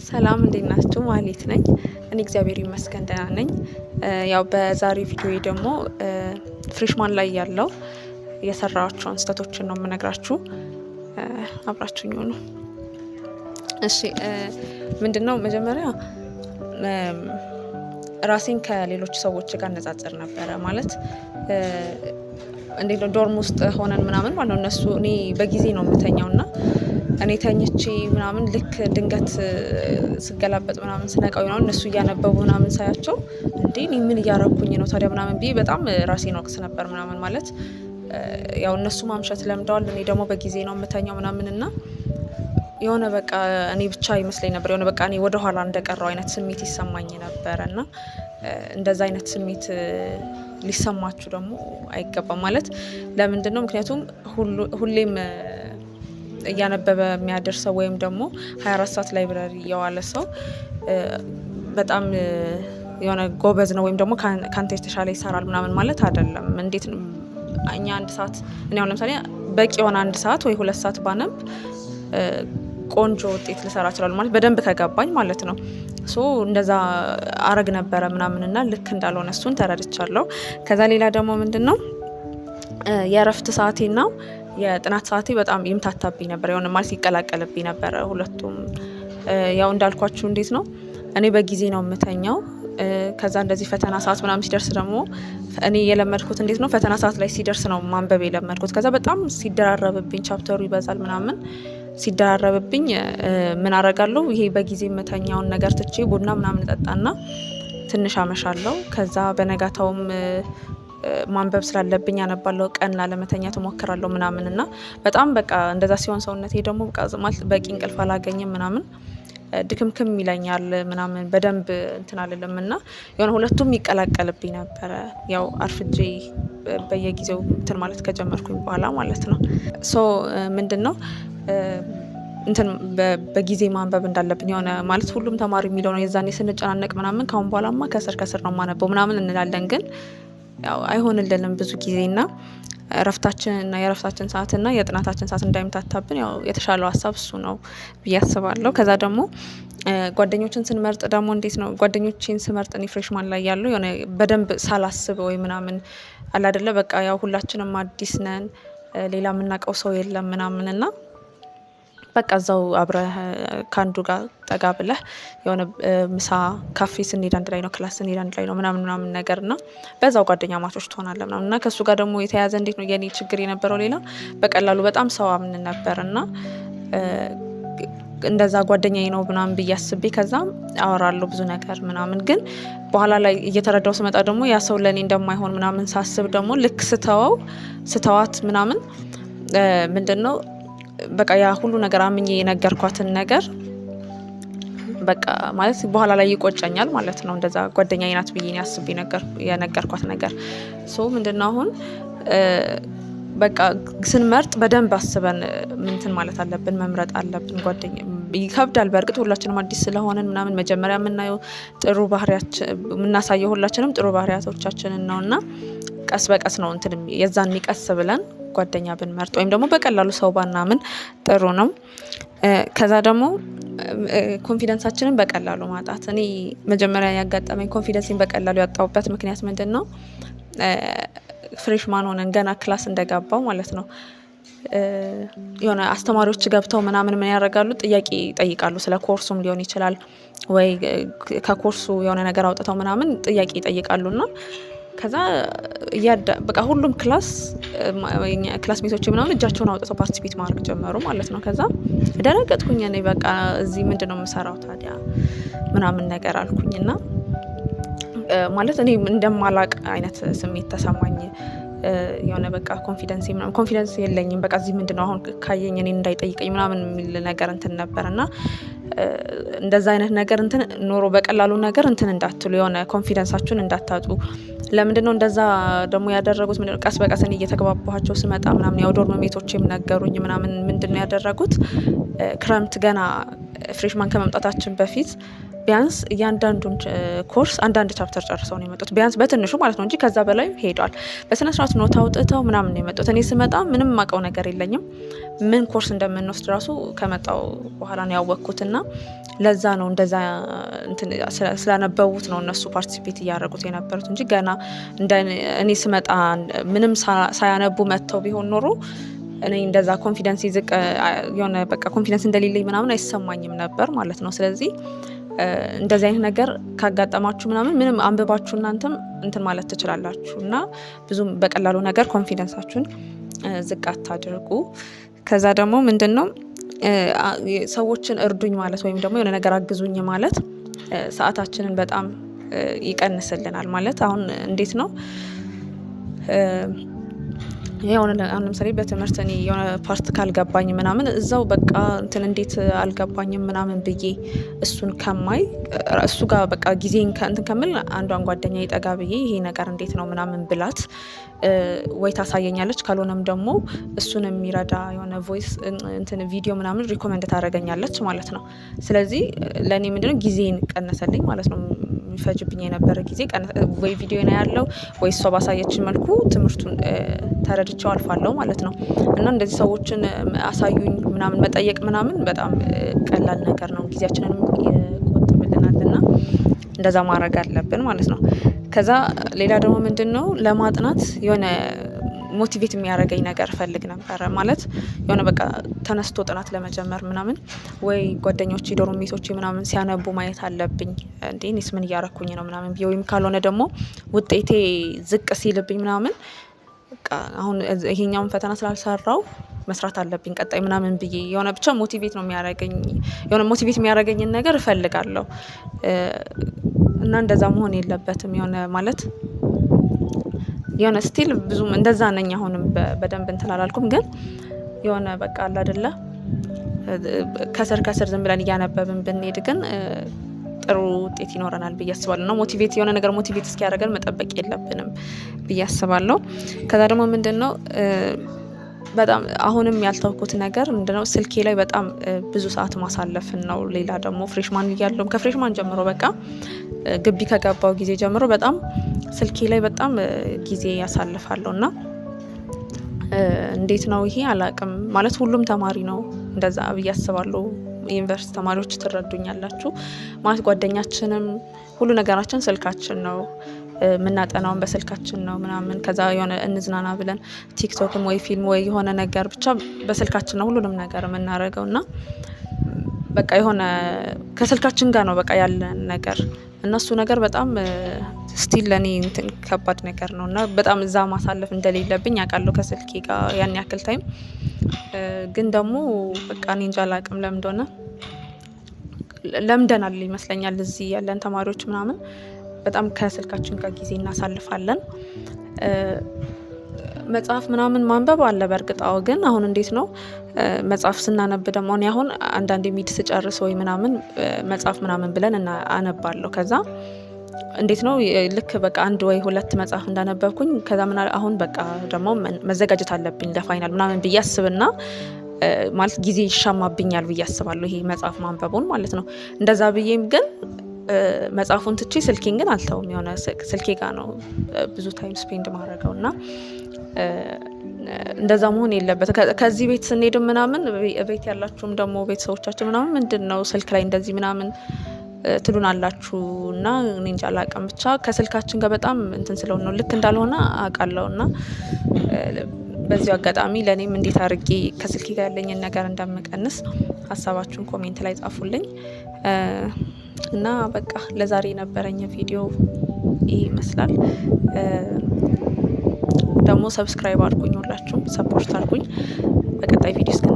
ሰላም እንዴት ናችሁ? ማህሌት ነኝ። እኔ እግዚአብሔር ይመስገን ደህና ነኝ። ያው በዛሬው ቪዲዮ ደግሞ freshman ላይ ያለው የሰራኋቸውን ስህተቶችን ነው የምነግራችሁ። አብራችሁኝ ሁኑ። እሺ፣ ምንድነው መጀመሪያ ራሴን ከሌሎች ሰዎች ጋር አነጻጽር ነበረ። ማለት እንዴት ነው፣ dorm ውስጥ ሆነን ምናምን ማለት ነው፣ እነሱ፣ እኔ በጊዜ ነው የምተኛው እና እኔ ተኝቼ ምናምን ልክ ድንገት ስገላበጥ ምናምን ስነቃው ምናምን እነሱ እያነበቡ ምናምን ሳያቸው እንዴ እኔ ምን እያረኩኝ ነው ታዲያ ምናምን ብዬ በጣም ራሴን ወቅስ ነበር ምናምን። ማለት ያው እነሱ ማምሸት ለምደዋል፣ እኔ ደግሞ በጊዜ ነው የምተኛው ምናምን እና የሆነ በቃ እኔ ብቻ ይመስለኝ ነበር፣ የሆነ በቃ እኔ ወደኋላ እንደቀረው አይነት ስሜት ይሰማኝ ነበረ። እና እንደዛ አይነት ስሜት ሊሰማችሁ ደግሞ አይገባም። ማለት ለምንድን ነው? ምክንያቱም ሁሌም እያነበበ የሚያድር ሰው ወይም ደግሞ 24 ሰዓት library የዋለ ሰው በጣም የሆነ ጎበዝ ነው ወይም ደግሞ ከአንተ የተሻለ ይሰራል ምናምን ማለት አይደለም። እንዴት እኛ አንድ ሰዓት፣ እኔ አሁን ለምሳሌ በቂ የሆነ 1 ሰዓት ወይ 2 ሰዓት ባነብ ቆንጆ ውጤት ልሰራ እችላለሁ፣ ማለት በደንብ ከገባኝ ማለት ነው። So እንደዛ አረግ ነበረ ምናምን እና ልክ እንዳልሆነ እሱን ተረድቻለሁ። ከዛ ሌላ ደግሞ ምንድን ነው፣ የእረፍት ሰዓቴና የጥናት ሰዓቴ በጣም ይምታታብኝ ነበር። የሆነ ማለት ይቀላቀልብኝ ነበረ ሁለቱም። ያው እንዳልኳችሁ እንዴት ነው፣ እኔ በጊዜ ነው የምተኛው። ከዛ እንደዚህ ፈተና ሰዓት ምናምን ሲደርስ ደግሞ እኔ የለመድኩት እንዴት ነው፣ ፈተና ሰዓት ላይ ሲደርስ ነው ማንበብ የለመድኩት። ከዛ በጣም ሲደራረብብኝ፣ chapter ኡ ይበዛል ምናምን፣ ሲደራረብብኝ ምን አረጋለሁ? ይሄ በጊዜ የምተኛውን ነገር ትቼ ቡና ምናምን እጠጣና ትንሽ አመሻለሁ። ከዛ በነጋታውም ማንበብ ስላለብኝ አነባለሁ። ቀን ላለመተኛት እሞክራለሁ ምናምን እና በጣም በቃ እንደዛ ሲሆን ሰውነቴ ደግሞ በቃ ማለት በቂ እንቅልፍ አላገኝም ምናምን፣ ድክምክም ይለኛል ምናምን፣ በደንብ እንትን አልልም እና የሆነ ሁለቱም ይቀላቀልብኝ ነበረ። ያው አርፍጄ በየጊዜው እንትን ማለት ከጀመርኩኝ በኋላ ማለት ነው። So ምንድን ነው፣ እንትን በጊዜ ማንበብ እንዳለብን የሆነ ማለት ሁሉም ተማሪ የሚለው ነው። የዛኔ ስንጨናነቅ ምናምን ካሁን በኋላማ ከስር ከስር ነው ማነበው ምናምን እንላለን፣ ግን ያው አይሆንልንም ብዙ ጊዜ። እና እረፍታችን እና የእረፍታችን ሰዓት እና የጥናታችን ሰዓት እንዳይምታታብን ያው የተሻለው ሀሳብ እሱ ነው ብዬ አስባለሁ። ከዛ ደግሞ ጓደኞችን ስንመርጥ ደግሞ እንዴት ነው፣ ጓደኞቼን ስመርጥ እኔ freshman ላይ ያለው የሆነ በደንብ ሳላስብ ወይ ምናምን አለ አይደለ፣ በቃ ያው ሁላችንም አዲስ ነን፣ ሌላ የምናውቀው ሰው የለም ምናምን እና በቃ እዛው አብረህ ከአንዱ ጋር ጠጋ ብለህ የሆነ ምሳ ካፌ ስንሄድ አንድ ላይ ነው፣ class ስንሄድ አንድ ላይ ነው ምናምን ምናምን ነገር እና በዛው ጓደኛማቾች ትሆናለህ ምናምን። እና ከእሱ ጋር ደግሞ የተያያዘ እንዴት ነው፣ የኔ ችግር የነበረው ሌላ በቀላሉ በጣም ሰው አምን ነበር እና እንደዛ ጓደኛዬ ነው ምናምን ብዬ አስቤ ከዛ አወራለሁ ብዙ ነገር ምናምን፣ ግን በኋላ ላይ እየተረዳው ስመጣ ደግሞ ያ ሰው ለእኔ እንደማይሆን ምናምን ሳስብ ደግሞ ልክ ስተወው ስተዋት ምናምን ምንድን ነው፣ በቃ ያ ሁሉ ነገር አምኜ የነገርኳትን ነገር በቃ ማለት በኋላ ላይ ይቆጨኛል ማለት ነው። እንደዛ ጓደኛዬ ናት ብዬ አስቤ የነገርኳት ነገር። So ምንድነው፣ አሁን በቃ ስንመርጥ በደንብ አስበን ምንትን ማለት አለብን፣ መምረጥ አለብን። ጓደኛ ይከብዳል። በእርግጥ ሁላችንም አዲስ ስለሆንን ምናምን መጀመሪያ የምናየው ጥሩ ባህሪያችን፣ የምናሳየው ሁላችንም ጥሩ ባህሪያቶቻችንን ነው እና ቀስ በቀስ ነው እንትን የዛን ቀስ ብለን ጓደኛ ብንመርጥ ወይም ደግሞ በቀላሉ ሰው ባናምን ጥሩ ነው። ከዛ ደግሞ confidence ኣችንን በቀላሉ ማጣት። እኔ መጀመሪያ ያጋጠመኝ confidence ኤን በቀላሉ ያጣሁበት ምክንያት ምንድን ነው? Freshman ሆነን ገና class እንደገባው ማለት ነው፣ የሆነ አስተማሪዎች ገብተው ምናምን ምን ያደርጋሉ? ጥያቄ ይጠይቃሉ። ስለ ኮርሱም ሊሆን ይችላል ወይ ከኮርሱ የሆነ ነገር አውጥተው ምናምን ጥያቄ ይጠይቃሉ። እና ከዛ በቃ ሁሉም classmate ኦች ምናምን እጃቸውን አውጥተው participate ማድረግ ጀመሩ ማለት ነው። ከዛ ደነገጥኩኝ። እኔ በቃ እዚህ ምንድን ነው የምሰራው ታዲያ ምናምን ነገር አልኩኝ እና ማለት እኔ እንደማላቅ አይነት ስሜት ተሰማኝ። የሆነ በቃ confidence ምናምን፣ confidence የለኝም። በቃ እዚህ ምንድን ነው፣ አሁን ካየኝ እኔን እንዳይጠይቀኝ ምናምን የሚል ነገር እንትን ነበር። እና እንደዛ አይነት ነገር እንትን ኖሮ በቀላሉ ነገር እንትን እንዳትሉ፣ የሆነ confidence ኣችሁን እንዳታጡ። ለምንድን ነው እንደዛ ደግሞ ያደረጉት? ምንድነው፣ ቀስ በቀስ እኔ እየተግባባኋቸው ስመጣ ምናምን ያው dorm mate ኦቼም ነገሩኝ ምናምን። ምንድን ነው ያደረጉት? ክረምት ገና freshman ከመምጣታችን በፊት ቢያንስ እያንዳንዱን ኮርስ አንዳንድ chapter ጨርሰው ነው የመጡት። ቢያንስ በትንሹ ማለት ነው እንጂ ከዛ በላይም ሄዷል። በስነ ስርዓት note አውጥተው ምናምን ነው የመጡት። እኔ ስመጣ ምንም ማውቀው ነገር የለኝም። ምን ኮርስ እንደምንወስድ ራሱ ከመጣው በኋላ ነው ያወቅኩት። እና ለዛ ነው እንደዛ እንትን ስላነበቡት ነው እነሱ participate እያደረጉት የነበሩት እንጂ ገና እንደ እኔ ስመጣ ምንም ሳያነቡ መጥተው ቢሆን ኖሮ እኔ እንደዛ confidence ዝቅ የሆነ በቃ confidence እንደሌለኝ ምናምን አይሰማኝም ነበር ማለት ነው። ስለዚህ እንደዚህ አይነት ነገር ካጋጠማችሁ ምናምን ምንም አንብባችሁ እናንተም እንትን ማለት ትችላላችሁ እና ብዙም በቀላሉ ነገር confidence ኣችሁን ዝቅ አታድርጉ። ከዛ ደግሞ ምንድነው ሰዎችን እርዱኝ ማለት ወይም ደግሞ የሆነ ነገር አግዙኝ ማለት ሰዓታችንን በጣም ይቀንስልናል። ማለት አሁን እንዴት ነው የሆነ አሁን ለምሳሌ በትምህርት እኔ የሆነ part ካልገባኝ ምናምን እዛው በቃ እንትን እንዴት አልገባኝም ምናምን ብዬ እሱን ከማይ እሱ ጋር በቃ ጊዜን እንትን ከምል አንዷን ጓደኛዬ ጠጋ ብዬ ይሄ ነገር እንዴት ነው ምናምን ብላት ወይ ታሳየኛለች፣ ካልሆነም ደግሞ እሱን የሚረዳ የሆነ voice እንትን ቪዲዮ ምናምን recommend ታደርገኛለች ማለት ነው። ስለዚህ ለእኔ ምንድነው ጊዜን ቀነሰልኝ ማለት ነው። የሚፈጅብኝ የነበረ ጊዜ ወይ ቪዲዮ ነው ያለው ወይ እሷ ባሳየችን መልኩ ትምህርቱን ተረድቼው አልፋለሁ ማለት ነው። እና እንደዚህ ሰዎችን አሳዩኝ ምናምን መጠየቅ ምናምን በጣም ቀላል ነገር ነው፣ ጊዜያችንንም ይቆጥብልናል እና እንደዛ ማድረግ አለብን ማለት ነው። ከዛ ሌላ ደግሞ ምንድነው ለማጥናት የሆነ motivate የሚያደርገኝ ነገር እፈልግ ነበረ። ማለት የሆነ በቃ ተነስቶ ጥናት ለመጀመር ምናምን ወይ ጓደኞቼ dorm mate ኦቼ ምናምን ሲያነቡ ማየት አለብኝ፣ እንዴ እኔስ ምን እያረኩኝ ነው ምናምን ብዬ፣ ወይም ካልሆነ ደግሞ ውጤቴ ዝቅ ሲልብኝ ምናምን በቃ አሁን ይሄኛውን ፈተና ስላልሰራው መስራት አለብኝ ቀጣይ ምናምን ብዬ የሆነ ብቻ motivate ነው የሚያደርገኝ የሆነ motivate የሚያደርገኝን ነገር እፈልጋለሁ። እና እንደዛ መሆን የለበትም። የሆነ ማለት የሆነ still ብዙም እንደዛ ነኝ አሁንም በደንብ እንትን አላልኩም፣ ግን የሆነ በቃ አለ አይደለ ከስር ከስር ዝም ብለን እያነበብን ብንሄድ ግን ጥሩ ውጤት ይኖረናል ብዬ አስባለሁ። እና motivate የሆነ ነገር motivate እስኪያደርገን መጠበቅ የለብንም ብዬ አስባለሁ። ከዛ ደግሞ ምንድነው በጣም አሁንም ያልተውኩት ነገር ምንድነው ስልኬ ላይ በጣም ብዙ ሰዓት ማሳለፍን ነው። ሌላ ደግሞ freshman እያለሁ ከ freshman ጀምሮ በቃ ግቢ ከገባው ጊዜ ጀምሮ በጣም ስልኬ ላይ በጣም ጊዜ ያሳልፋለሁ። እና እንዴት ነው ይሄ አላውቅም። ማለት ሁሉም ተማሪ ነው እንደዛ ብዬ አስባለሁ። ዩኒቨርሲቲ ተማሪዎች ትረዱኛላችሁ። ማለት ጓደኛችንም ሁሉ ነገራችን ስልካችን ነው፣ የምናጠናውን በስልካችን ነው ምናምን። ከዛ የሆነ እንዝናና ብለን ቲክቶክም ወይ ፊልም ወይ የሆነ ነገር ብቻ በስልካችን ነው ሁሉንም ነገር የምናደርገው። እና በቃ የሆነ ከስልካችን ጋር ነው በቃ ያለን ነገር። እና እሱ ነገር በጣም still ለኔ እንትን ከባድ ነገር ነው። እና በጣም እዛ ማሳለፍ እንደሌለብኝ አውቃለሁ ከስልኬ ጋር ያን ያክል time። ግን ደግሞ በቃ እኔ እንጃ አላውቅም ለምን እንደሆነ ለምደናል ይመስለኛል። እዚህ ያለን ተማሪዎች ምናምን በጣም ከስልካችን ጋር ጊዜ እናሳልፋለን። መጽሐፍ ምናምን ማንበብ አለ በእርግጥ አዎ። ግን አሁን እንዴት ነው መጽሐፍ ስናነብ ደግሞ እኔ አሁን አንዳንዴ mid ስጨርስ ወይ ምናምን መጽሐፍ ምናምን ብለን አነባለሁ። ከዛ እንዴት ነው ልክ በቃ አንድ ወይ ሁለት መጽሐፍ እንዳነበብኩኝ ከዛ ምን አሁን በቃ ደግሞ መዘጋጀት አለብኝ ለ final ምናምን ብዬ አስብና ማለት ጊዜ ይሻማብኛል ብዬ አስባለሁ፣ ይሄ መጽሐፍ ማንበቡን ማለት ነው። እንደዛ ብዬም ግን መጽሐፉን ትቼ ስልኬን ግን አልተውም። የሆነ ስልኬ ጋር ነው ብዙ time spend ማድረገው እና እንደዛ መሆን የለበትም። ከዚህ ቤት ስንሄድም ምናምን ቤት ያላችሁም ደግሞ ቤተሰቦቻችን ምናምን ምንድነው ስልክ ላይ እንደዚህ ምናምን ትሉናላችሁ እና እኔ እንጃ አላውቅም። ብቻ ከስልካችን ጋር በጣም እንትን ስለሆነ ነው ልክ እንዳልሆነ አውቃለሁ። እና በዚሁ አጋጣሚ ለእኔም እንዴት አድርጌ ከስልኬ ጋር ያለኝን ነገር እንደምቀንስ ሀሳባችሁን comment ላይ ጻፉልኝ። እና በቃ ለዛሬ የነበረኝ ቪዲዮ ይህ ይመስላል። ደግሞ subscribe አድርጉኝ፣ ሁላችሁም support አድርጉኝ። በቀጣይ ቪዲዮ እስክንገናኝ